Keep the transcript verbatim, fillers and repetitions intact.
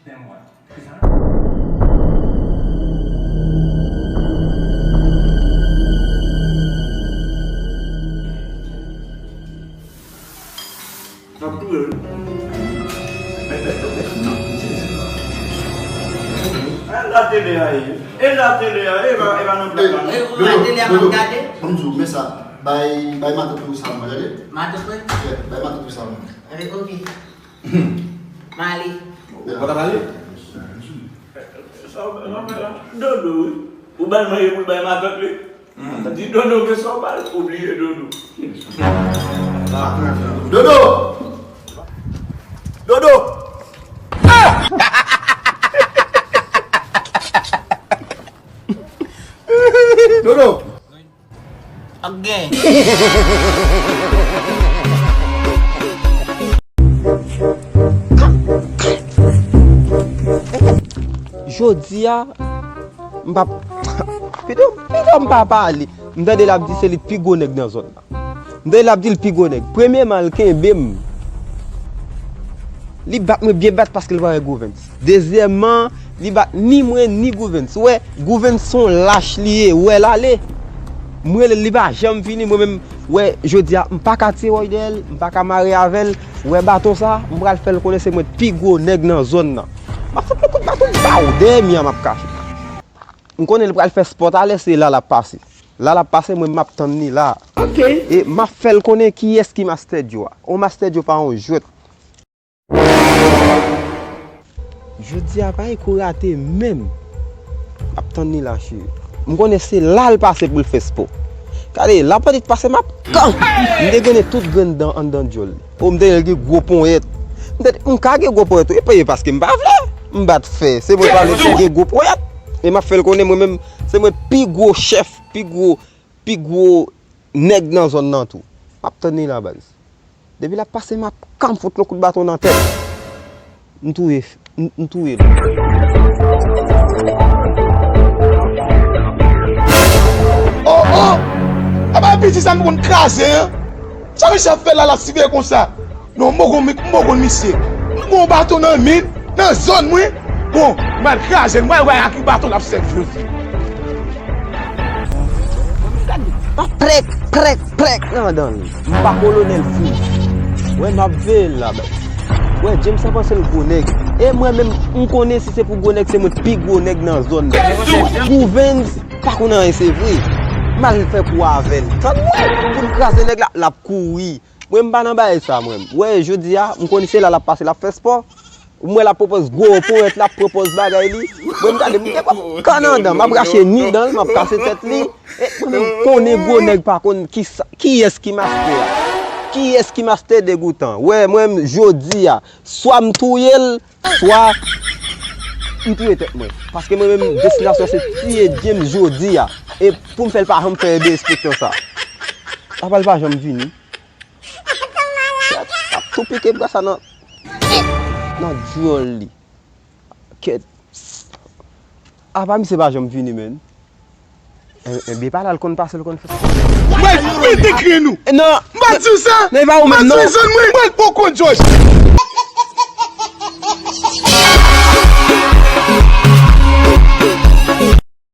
E la tele a ye. E la tele a, e pa, e pa nan blòk la, non. E, ou la tele a m ap gade. Ban m di w, men sa, bay, bay matant ou sa mwen, tande? Matant mwen? Yeah, bay matant ou sa mwen. Eh, ok. M ale. Ou pa t ap ale? Sa w, sa w fè la? Dodo, wi. Ou ba l manje pou l bay matant li? Di Dodo ke sa w ba l, ou bliye Dodo. Dodo! Dodo! Ah! Dodo! Ap gen. Jodi a, m p ap, pito, pito m pa pale. M tande l ap di se li k pi gwo nèg nan zòn nan. M tande l ap di l pi gwo nèg. Premyeman, l kenbe m. Li bat mwen byen bat paske l pa wè Gouvens. Dezyèmman, li bat ni mwen ni Gouvens. Ou wè, Gouvens se yon lach li ye, ou wè l ale. M rele l, li pa janm vini, mwen menm, ou wè, jodi a, m pa ka tire wòy dèyè l, m pa ka mare avè l. Ou wè baton sa, m pral fè l konnen se mwen k pi gwo nèg nan zòn nan. M ap fout yon kout baton ba w dèyè mi a m ap kache. M konnen li pral fè spò talè, se la l ap pase. La l ap pase, mwen m ap tann li la. Ok. E m ap fè l konnen kiyès ki Master Joe a. On Master Joe pa on jwèt. Jodi a pa gen kou rate menm. M ap tann li la, cheri. M konnen se la l pase pou l fè spò. Gade, la pèdi pase m ap kan. M degrennen tout grenn dan anndan djòl li. O, m tande l gen gwo ponyèt. M tande, m ka gen gwo ponyèt tou. E pa, e paske m pa vle. M bat fè. Se mwen pa vle pou gen gwo ponyèt. E m ap fè l konnen mwen menm, se mwen pi gwo chèf, pi gwo, pi gwo nèg nan zòn nan tou. M ap tann li la, baz. Depi l ap pase, m ap kan fout yon kout baton nan tèt. M touye, m, m touye l. Oh, oh! Apa piti sa m konn kraze, en? Sa misye ap fè la, l ap siveye konsa? Non, m poko, m poko konn misye. M gon baton nan men, nan zòn mwen. Bon, m al kraze l, m al wè ak ki baton l ap sèvi jodi. Prèk, prèk, prèk nan dan l. M pa kolonèl fou. Wè, m ap veye l la, baz. Wè, James sa panse l gwo nèg. E mwen menm, m konnen si se pou gwo nèg, se mwen pi gwo nèg nan zòn nan. Gouvens pa konn anyen, se vre. M al fè kou avè l. Tann mwen, pou m kraze nèg la, l ap kouri. Mwen, m pa nan bagay sa, mwen. Wè, jodi a, m konn se la l ap pase, l ap fè spò. M wè l ap pwopòz gwo ponyèt, l ap pwopòz bagay li. Mwen, m gade, m te pwòp kan nan dan, m ap rache ni dan l, m ap kase tèt li. E mwen menm, m konnen gwo nèg pa konn kisa, kiyès ki master a. Kiyès ki master degoutan. Wè, mwen menm, jodi a, swa m touye l, swa m touye tèt mwen. Paske mwen menm, destinasyon se tiye James jodi a. E pou m fè l pa janm fè de espeksyon sa. Apa l pa janm vini. Ap tou pike bra sa nan, nan djòl li. Kèt. Apa misye pa janm vini, menn. Enben, pa la l konn pase, l konn fè. Mwen pete grenn ou. Non. M pa di w sa. Non, e pa ou menm, non. Mwen poko djòj.